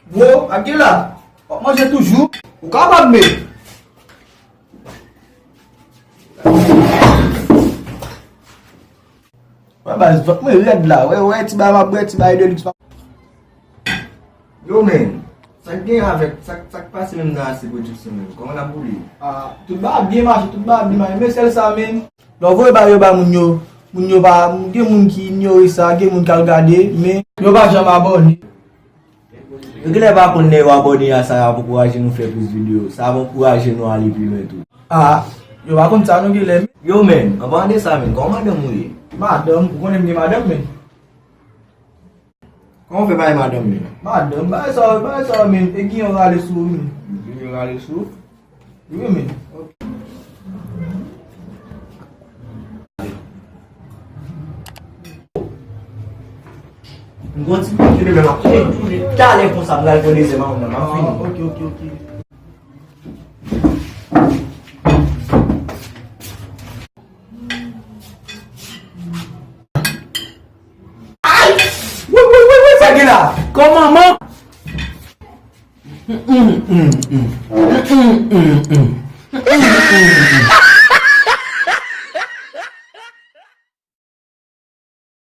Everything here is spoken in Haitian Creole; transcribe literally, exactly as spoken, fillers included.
Wo, ak gen la. W ap manje toujou. Ou kapab, men. Wè, baz, vant mwen rèd la. Wè, wè, ti bagay m ap bwè, ti bagay de luxe. Yo, men, sa k gen avèk, sa, sa k pase menm nan Ase Production menm? Kòman n ap boule? Ah, tout bagay ap byen mache, tout bagay ap byen mache. Men sèl sa, men, lè w voye bagay yo ba moun yo, moun yo pa, gen moun ki inyore sa, gen moun k al gade, men yo pa janm abòne. Yo genlè pa konn lè yo abòne a sa ap ankouraje nou fè plis videyo. Sa ap ankouraje nou ale pi lwen tou. Ah, yo pa konn sa non genlè. Yo, men, anpalan de sa, men, kòman madanm ou ye? Madanm, ou konnen m gen madanm, men. Kòman w fè bay madanm li la? Madanm, bagay sa, bagay sa, men, e giyon rale sou ou, men. Giyon rale sou ou? Wi, men. M gon ti piki de men m ap tounen talè konsa, m pral pran dezyèm a m nan, m ap fini. Ah, ok, ok, ok. Ay! Wi, wi, wi, wi, sa gen la! Kòman, man?